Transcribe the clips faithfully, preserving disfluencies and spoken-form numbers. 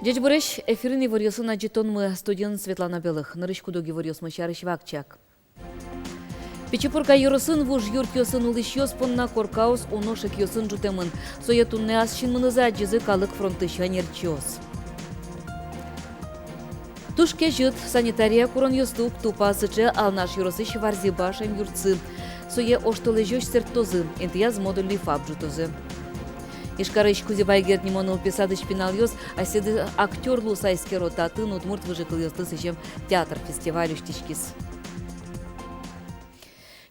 Ӟечбуресь! Эфирын иворъёсын адӟытонмы, студиын Светлана Белых. Нырысь куд-ог иворъёсмы сярысь вакчияк. Пичи Пурга ёросын вуж юртъёсын улӥсьёс понна коркаос уно шекъёсын ӝутэмын. Сое туннэ ас синмынызы адӟизы Калык фронтысь ӧнерчиос. Туж кезьыт, санитария куронъёсты уг тупа, сыӵе Алнаш ёросысь Варзибаш эмъюртсы. Сое оштолэзёзь сэрттозы, интыяз модульный ФАП ӝутозы. Ижкарысь Кузебай Герд нимо нылпи садысь пиналъёс асьсэды актёр луыса эскеро. Татын удмурт выжыкылъёслы сӥзем театр фестиваль усьтӥськиз.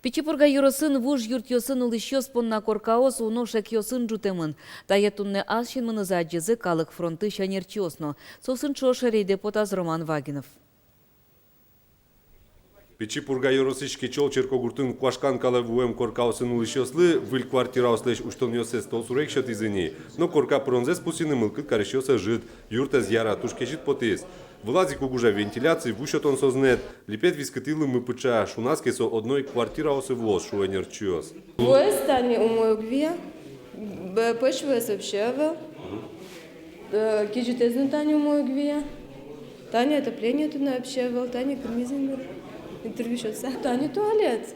Пичи Пурга ёросын вуж юртъёсын улӥсьёс понна коркаос уно шекъёсын ӝутэмын. Тае туннэ ас синмынызы адӟизы Калык фронтысь ӧнерчиос но. Соосын ӵош рейдэ потаз Роман Вагинов. Пичи Пурга ёросысь Кечёл черкогуртын куашкан калэ вуэм коркаосын улӥсьёслы выль квартираослэсь усьтонъёссэс толсуре ик сётӥзы ни. Но корка пыронзэс пусйыны мылкыд карисьёс ӧжыт. Юртэз яра, туж кезьыт потӥз. Вылаз ик уг ужа вентиляци, ву сётон сӧзнэт. Липет вискытӥ лымы пыӵа, шуназ ке со одно ик квартираосы вуоз, шуо ӧнерчиос. Вуэз тани умой уг вия, б-, пӧсь вуэз вообще ӧвӧл. Э, кезьытэз но тани умой уг вия. Тани отопление туннэ вообще ӧвӧл, тани кынмиз ини дыр. Интервью сётса. Тани туалет.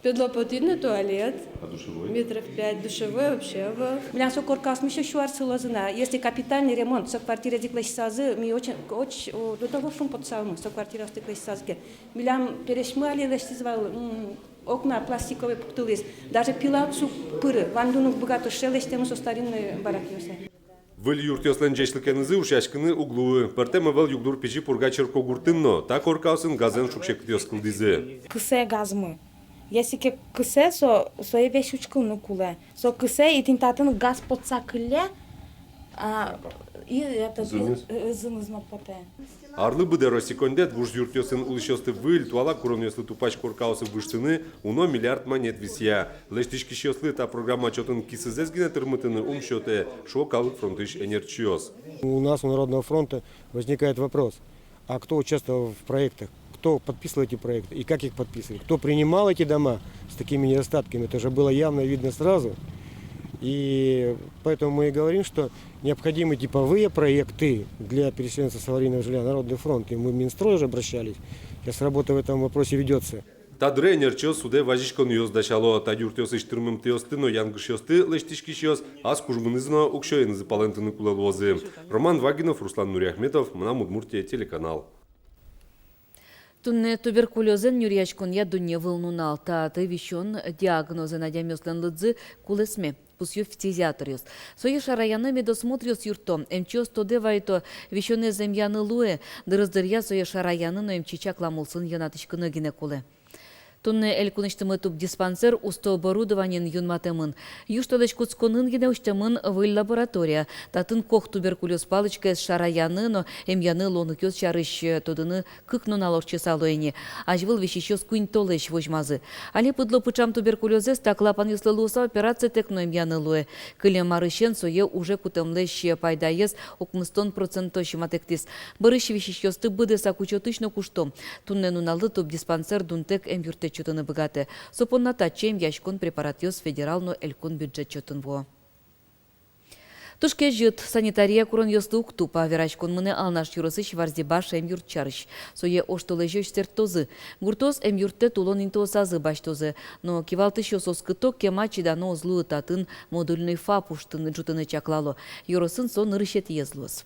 Педло потӥд но туалет. А душевой? Метров пять. Душевой вообще ӧвӧл. Милям со коркаосмы ещё сю ар сылозы на. Если капитальный ремонт со квартираез ик лэсьтӥзы, ми очень, очень, о, до того шумпотысалмы, со квартираосты ик лэсьтӥзы ке. Милям пересьмы али лэсьтӥз вал, м, окна пластиковой пуктылӥз. Даже пила уд супыры, вандын уг быгаты, сыӵе лэсьтэмын со старинной баракъёсэ. Выль юртъёслэн ӟечлыкенызы ушъяськыны уг луы. Пӧртэм ӧвӧл югдур Пичи Пурга черкогуртын но. Та коркаосын газэн шуг-секытъёс кылдӥзы. Кысэ газмы. Если ке кысэ со, сое весь учкыны кулэ. Со кысэ, и тӥни татын газ потса кылле, а, и это, зыныз, э, зыныз но потэ. Арлы быдэ Россиысь коньдэт вуж юртъёсын улӥсьёсты выль, туала куронъёслы тупась коркаосы выжтыны уно миллиард манет висъя. Лэсьтӥськисьёслы та программа чотын кисызэс гинэ тырмытыны ум сётэ, шуо Калык фронтысь ӧнерчиос. У нас, у Народного фронта, возникает вопрос, а кто участвовал в проектах, кто подписывал эти проекты и как их подписывали, кто принимал эти дома с такими недостатками, это же было явно видно сразу. И поэтому мы и говорим, что необходимы типовые проекты для переселенцев с аварийного жилья. Народный фронт, и мы в Минстрой уже обращались. Сейчас работа в этом вопросе ведётся. Та дыре ӧнерчиос судэ вазиськонъёс дасяло. Та юртъёсысь тырмымтэосты но янгышъёсты лэсьтӥськисьёс ас кужмынызы но уксёенызы палэнтыны кулэ луозы. Роман Вагинов, Руслан Нуриахметов, «Мынам Удмуртие» телеканал. Туннэ туберкулёзэн нюръяськонъя дунневыл нунал. Та аты висён диагнозэн адямиослэн лыдзы кулэсме, пусъё фтизиатръёс. Сое шараяны медосмотръёс юртто, эмчиос тодэ вайто, висёнэз эмъяны луэ. Дырыз дыръя сое шараяны но эмчи чаклам улсын йӧнатӥськыны гинэ кулэ. Туннэ элькунысьтымы тубдиспансер усто оборудованиен юнматэмын. Южтолэзь кутсконын гинэ усьтэмын выль лаборатория. Татын кок туберкулёз палочкаез шараяны но эмъяны луонлыкъёс сярысь, э, тодыны кык нунал ортчыса луэ ини. Азьвыл висисьёс куинь толэзь возьмазы. Али пыдло пыӵам туберкулёзэз та клапанъёслы луыса операцитэк но эмъяны луэ. Кылем арысен сое уже кутэмлэсь пайдаез укмыстон процентозь матэктӥз. Бӧрысь висисьёсты быдэсак учётысь но кушто. Туннэ нуналлы тубдиспансер дунтэк эмъюрттэт сётыны быгатэ. Со понна татчы эмъяськон препаратъёс федерал но элькун бюджет чотын вуо. Туж кезьыт, санитария куронъёсты уг тупа. Вераськон мынэ Алнаш ёросысь Варзибаш эмъюрт сярысь. Сое оштолэзёзь сэрттозы. Гуртоос эмъюрттэт улон интыосазы басьтозы. Но кивалтӥсьёс оскыто, кема чидано уз луы, татын модульный ФАП усьтыны, ӝутыны чаклало. Ёросын со нырысетӥез луоз.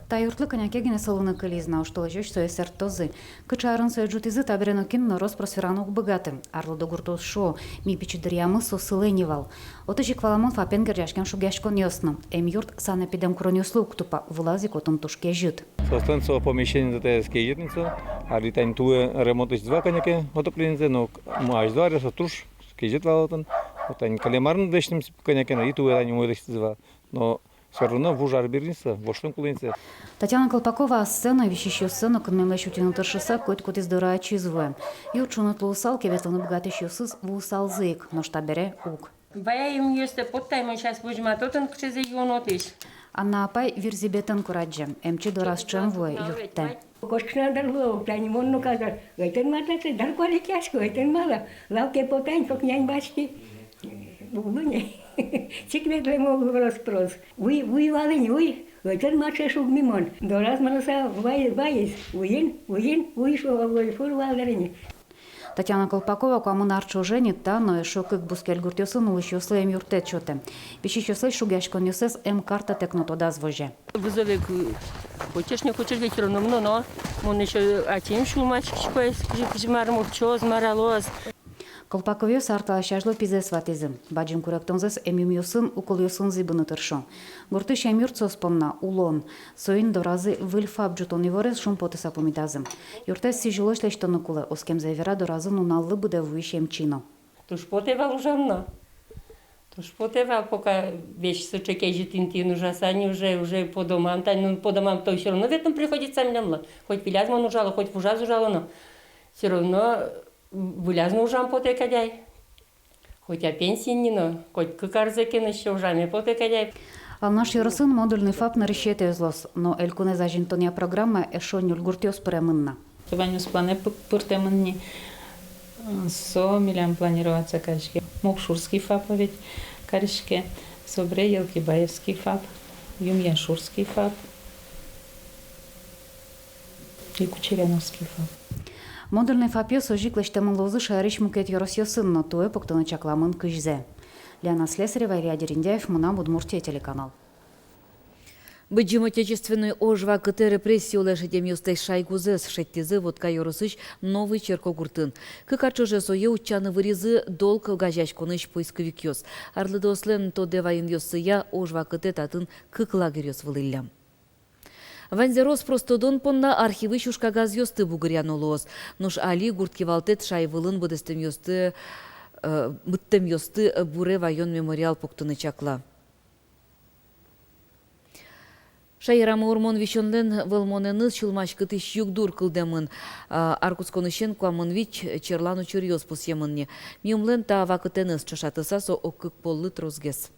Та юртлы кӧня ке гинэ сылыны кылиз на, оштолэзёзь сое сэрттозы. Кыӵе арын сое ӝутӥзы, табере нокин но рос-прос вераны уг быгаты. Арлыдо гуртоос шуо, ми пичи дыръямы со сылэ ни вал. Отысь ик валамон ФАПен герӟаськем шугъяськонъёс но. Эмъюрт санэпидемкуронъёслы уг тупа, вылаз ик отын туж кезьыт. Соослэн со помещениез, это, кезьыт ни со. Али тани туэ ремонт лэсьтӥзы вал кӧня ке отоплениезэ, но азьло аръёсы туж кезьыт вал отын. Вот тани кылем арын лэсьтӥмы кӧня ке но, и туэ тани умой лэсьтӥзы вал. Но всё равно вуж ар бере ни со, воштон кулэ ни со. Татьяна Колпакова ассэ но, висисьёссэ но кынмемлэсь утьыны тыршыса, котькудӥз доры ачиз вуэ. Юрт шуныт луысал ке, ветлыны быгатӥсьёсыз вуысалзы ик, нош табере уг. Вая эмъюртъёстэ поттӥм, мон сейчас возьмато тон, кыӵезэ юон отысь. Анна апай Вирзибетэн курадӟе, эмчи дораз ӵем вуэ юрттэ. Кошкыса дыр луэ, тани мон но казар. Ӧйтэн мар татын, дыр куалекъясько, ӧйтэн мар, лавке потӥм, кокнянь басьтӥ. Улыне. Чик ветлэм уг вал, прос-прос. Уй, уй вал ини, уй. Ӧтен маче шуг ми мон. Дораз мынаса вай, вайиз. Уйин, уйин, уй шуо, уй фур вал дыр ини. Татьяна Колпакова куамын ар ӵоже ни та но эшшо кык бускель гуртъёсын улӥсьёслы эмъюрттэт сётэ. Висисьёслэсь шугъяськонъёссэс эм картатэк но тодаз возе. Вызове ку-, хочешь, не хочешь, ведь всё равно мыноно. Мон ещё ачим сюлмаськисько, кызьы, кызьы мар муртчоз, мар алоз. Колпаковъёс ар талэсь азьло пизэс ватӥзы. Бадӟым куректонзэс эмъюмъёсын, уколъёсын зӥбыны тыршо. Гуртысь эмъюрт соос понна — улон. Соин доразы выль ФАП ӝутон иворез шумпотыса пумитазы. Юртэз сӥзьылозь лэсьтыны кулэ, оскемзэ вера доразы нуналлы быдэ вуись эмчи но. Туж потэ вал ужам но. Туж потэ вал, пока весь сыӵе кезьыт интыын ужаса ни, уже, уже по домам, тани, ну, по домам-то всё равно ветлыны приходится милемлы. Хоть виляз мон ужало, хоть вужаз ужало но. Всё равно виляз но ужам потэ кадь ай. Хоть а пенсиын ни но, хоть кык арзэ ке но ужаме потэ кадь ай. Алнаш ёросын модульный ФАП нырысетӥез луоз, но элькунэз азинтонъя программае эшшо ньыль гуртъёс пыремын на. Ваньмыз планэ пы-, пыртэмын ни, со милям планироваться кариське. Мокшурский ФАП ведь кариське, собере Елкибаевский ФАП, Юмъяшурский ФАП и Кучеряновский ФАП. Модульный ФАПъёс озьы ик лэсьтэмын луозы шаерысь мукет ёросъёсын но, туэ пуктыны чакламын кызьзэ. Лена Слесарева, Илья Дерендяев, «Мынам Удмуртие» телеканал. Быдӟым Отечественной ож вакытэ репрессие улэ шедемъёслэсь шайгузэс шедьтӥзы Вотка ёросысь Новый Черкогуртын. Кык ар ӵоже сое утчаны выризы «Долг» огазеяськонысь поисковикъёс. Арлыдоослэн тодэ ваёнъёссыя, ож вакытэ татын кык лагерьёс вылӥллям. Ваньзэ рос-прос тодон понна архивысь ужкагазъёсты бугыръяно луоз. Нош али гурт кивалтэт шай вылын быдэстэмъёсты, э, быдтэмъёсты буре ваён мемориал пуктыны чакла. Шаерамы урмон висёнлэн вӧлмонэныз сюлмаськытӥсь югдур кылдэмын. А, ар кутсконысен куамын вить черлан учыръёс пусъемын ни. Миымлэн та вакытэныз ӵошатыса, со ог кык поллы тросгес.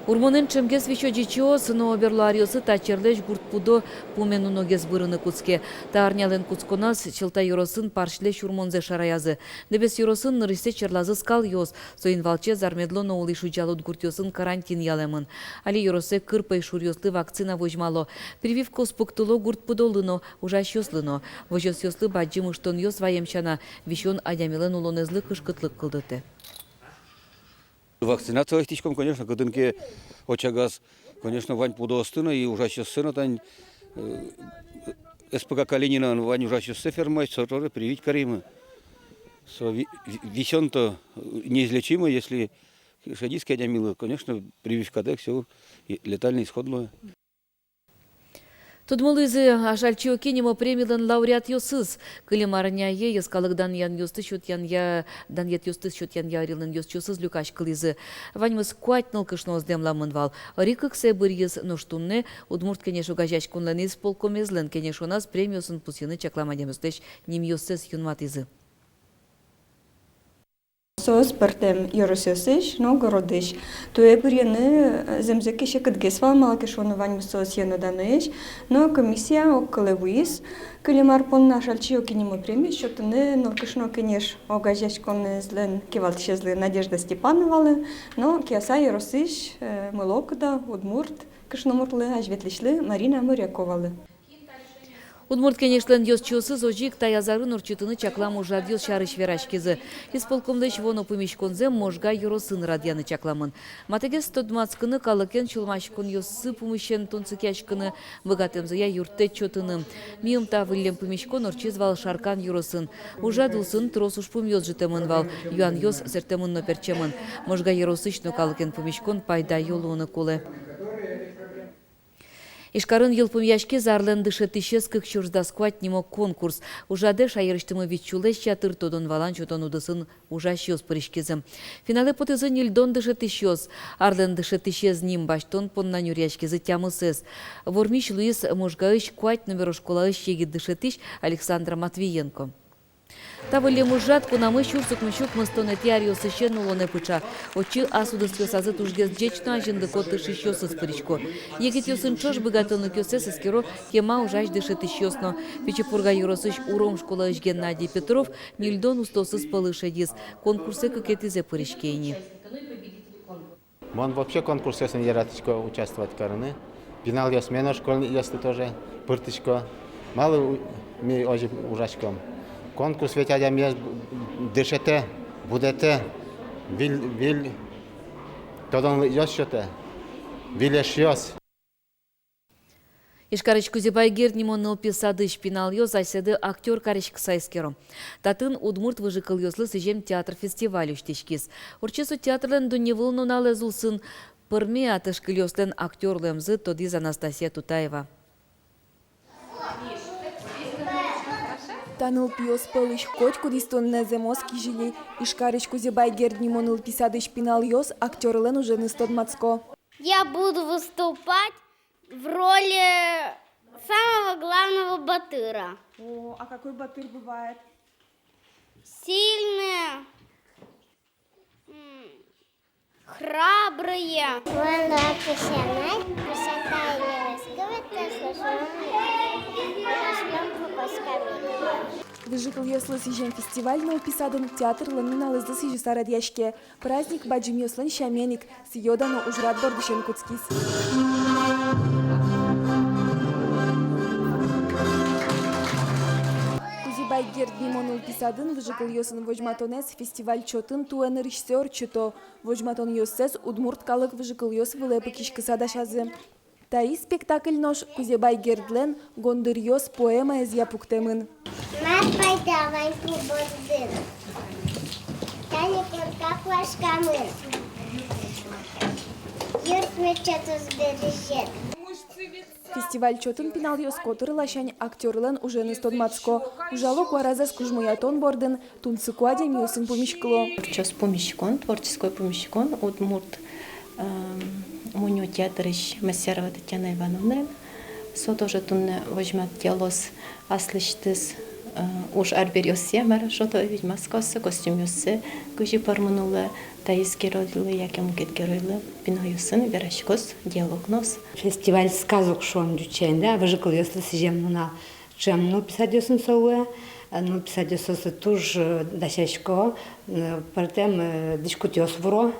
Урмонэн ӵемгес висё ӟичыос, но берло аръёсы та черлэсь гурт пудо пумен уногес бырыны кутске. Та арнялэн кутсконаз Сьӧлта ёросын парсьлэсь урмонзэ шараязы. Дэбес ёросын нырысьсэ черлазы скалъёс. Соин валче Зар-Медло но Улӥ-Шудӟалуд гуртъёсын карантин ялэмын. Али ёросэ кыр пӧйшуръёслы вакцина возьмало. Прививкаос пуктыло гурт пудолы но, ужасьёслы но. Возёсъёслы бадӟым ыштонъёс ваем сяна, висён адямилэн улонэзлы кышкытлык кылдытэ. Вакцинация лэсьтӥськом, конечно, кытын ке ог чагаз, конечно, вань пудоосты но и ужасьёссэ но, тань, э, С П К Калининын вань ужасьёссэ, фермаысь, со тоже привить каримы. Со ви-, ви-, висён-то, э, неизлечимо, если шедиз ке адямилы, конечно, прививкатэк всё, и летальный исход луэ. Тодмо луизы Ашальчи Оки нимо премилэн лауреатъёсыз. Кылем арняе йӧскалык данъянъёсты сётъянъя, данъетъёсты сётъянъя ӧрилэн ёзчиосыз люкаськылӥзы. Ваньмыз куать нылкышноос дэмламын вал. Ӧри кыксэ быръиз, нош туннэ Удмурт Кенеш огазеяськонлэн исполкомезлэн кенешоназ премиосын пусйыны чаклам адямиослэсь нимъёссэс юнматӥзы. Соос пӧртэм ёросъёсысь но городысь. Туэ быръёны, э, зэмзэ ке, секытгес вал, малы ке шуоно, ваньмыз соос ено-даноесь, но комиссия огкылэ вуиз. Кылем ар понна Ашальчи Оки нимо премия сётыны Нылкышно кенеш огазеяськонэзлэн кивалтӥсезлы Надежда Степановалы, но Кияса ёросысь, э, мылокыдо удмурт кышномуртлы, азьветлӥсьлы Марина Моряковалы. Удмурт Кенешлэн ёзчиосыз озьы ик таяз арын ортчытыны чаклам ужрадъёс сярысь вераськизы. Исполкомлэсь вуоно пумиськонзэ Можга ёросын радъяны чакламын. Матэгес тодматскыны, калыкен сюлмаськонъёссы пумысен тунсыкъяськыны, быгатэмзыя юрттэт сётыны. Миым та выллем пумиськон ортчиз вал Шаркан ёросын. Ужрад улсын трос ужпумъёс ӝутэмын вал, юанъёс сэрттэмын но пертчемын. Можга ёросысь но калыкен пумиськон пайдаё луыны кулэ. Ижкарын йылпумъяськиз «Арлэн дышетӥсез кык сюрс дас куать» нимо конкурс. Ужрадэ шаерысьтымы вить сюлэсь ятыр тодон-валан сётон удысын ужасьёс пыриськизы. Финалэ потӥзы ньыльдон дышетӥсьёс. «Арлэн дышетӥсез» ним басьтон понна нюръяськизы тямысэз. Вормись луиз Можгаысь куать номеро школаысь егит дышетӥсь Александра Матвиенко. Та выллем ужрад кунамы сюрс укмыссю укмыстонэтӥ аръёсысен улонэ пыӵа. Отчы ас удысъёсазы тужгес ӟеч но азинлыко тыршисьёсыз пырисько. Егитъёсын ӵош быгатонлыкъёссэс эскеро кема ужась дышетӥсьёс но. Пичи Пурга ёросысь Уром школаысь Геннадий Петров ньыльдон устоосыз пӧлы шедиз. Конкурсэ кыкетӥзэ пыриське ини. Мон вообще конкурсъёсын яратӥсько участвовать карыны. Пиналъёсме но, школьникъёсты тоже пыртӥсько. Малы у-, ми озьы ужаськом? Конкурс ведь адямиез дышетэ, будэтэ, виль, виль тодонлыкъёс сётэ, виль эшъёс. Ижкарысь Кузебай Герд нимо нылпи садысь пиналъёс асьсэды актёр кариськыса эскеро. Татын удмурт выжыкылъёслы сӥзем театр фестиваль усьтӥськиз. Ортче со театрлэн дунневыл нуналэз улсын. Пӧрме-а тышкыльёслэн актёр луэмзы, тодӥз Анастасия Тутаева. Та нылпиос пӧлысь котькудӥз туннэ зэмос кизили. Ижкарысь Кузебай Герд нимо нылпи садысь пиналъёс актёрлэн уженыз тодматско. Я буду выступать в роли самого главного батыра. О, а какой батыр бывает? Сильный, м, храбрый. Мон луо песянай, песянай луоз кывыт, служу, служу пукосками. Выжыкылъёслы сӥзем фестиваль нылпи садын театрлэн нуналэзлы сӥзьыса радъяське. Праздник бадӟымъёслэн сямен ик, сӥё-дано ужрад бордысен кутскиз. Кузебай Герд нимо нылпи садын выжыкылъёсын возьматонэз фестиваль чотын туэ нырысьсэ ортчыто. Возьматонъёссэс удмурт калык выжыкылъёс вылэ пыкиськыса дасязы. Таиз спектакль нош Кузебай Гердлэн «Гондыръёс» поэмаезъя пуктэмын. Мар пайда вань пу бордын? Тани корка куашкамын. Юрт мечетус берыжет. Фестиваль чотын пиналъёс котыр ласянь актёрлэн уженыз тодматско. Ужало куаразэс кужмоятон бордын, тунсыко адямиосын пумиськыло. Ортчоз пумиськон, творческой пумиськон удмурт, эм, мунё театрысь Мессерова Татьяна Ивановнаен. Со тоже туннэ возьматъялоз аслэсьтыз, э, уж арбериоссэ, мар шуод, ведь маскаоссэ, костюмъёссэ, кызьы пӧрмын улэ таиз геройлы яке мукет геройлы, пиналъёсын вераськоз диалогъёс. Фестиваль сказок шуом ӟучен, да, выжыкылъёслы сӥзем нунал. Ӵем нылпи садъёсын со луэ, э, нылпи садъёссы туж, э, дасясько, э, пӧртэм, э, дӥськутъёс вуро,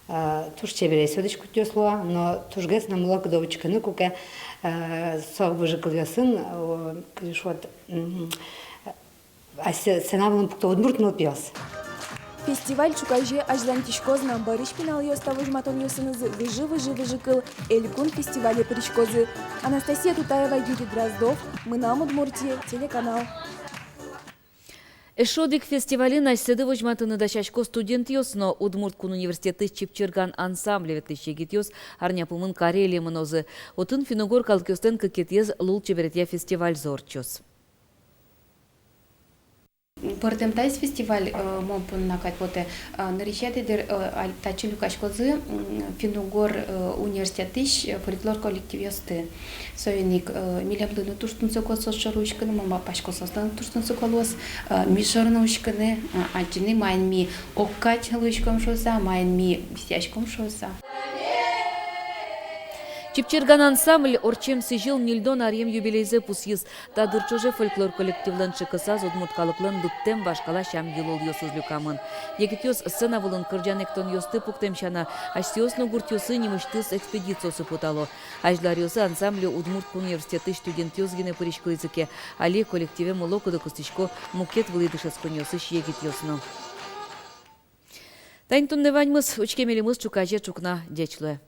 э, туж чебересь со дӥськутъёс луо, но тужгес но мылокыдо учкыны, куке, э, со выжыкылъёсын, э, кызьы шуод, м, а сце-, сцена вылын пукто удмурт нылпиос. Фестиваль ӵуказе азьланьтӥськоз на. Бӧрысь пиналъёс та возьматонъёсынызы выжы-выжы выжыкыл элькун фестивале пыриськозы. Анастасия Тутаева, Юрий Дроздов, «Мынам Удмуртие» телеканал. Эшшо одӥг фестивальын асьсэды возьматыны дасясько студентъёс но. Удмурт кун университетысь «Чипчирган» ансамбле ветлӥсь егитъёс арня пумын Карелие мынозы. Отын финн-угор калыкъёслэн кыкетӥез лулчеберетъя фестивальзы ортчоз. Пӧртэм таиз фестиваль, э, мон понна кадь потэ, э, нырысетӥ дыр, э, аль-, татчы люкаськозы, м, финн-угор, э, университетысь, э, фольклор коллективъёсты. Соин ик, э, милемлы но туж тунсыко соос шоры учкыны, мон малпасько, соослы но туж тунсыко луоз, э, ми шоры но учкыны, э, адӟыны, маин ми огкадь луиськом шуыса, маин ми висъяськом шуыса. «Чипчирган» ансамбль ортчем сӥзьыл ньыльдон аръем юбилейзэ пусйиз. Та дыр ӵоже фольклор коллективлэн чыкысаз удмурт калыклэн лыдтэм вашкала сям-йылолъёсыз люкамын. Егитъёс сцена вылын кырӟан-эктонъёсты пуктэм сяна, асьсэос но гуртъёсы нимысьтыз экспедициосы потало. Азьло аръёсы ансамбле Удмурт кун университетысь студентъёс гинэ пыриськылӥзы ке, али коллективе мылокыдо кыстӥсько мукет вылӥ дышетсконниосысь егитъёс но. Тани туннэ ваньмыз. Учке милемыз ӵуказе ӵукна. Ӟеч луэ.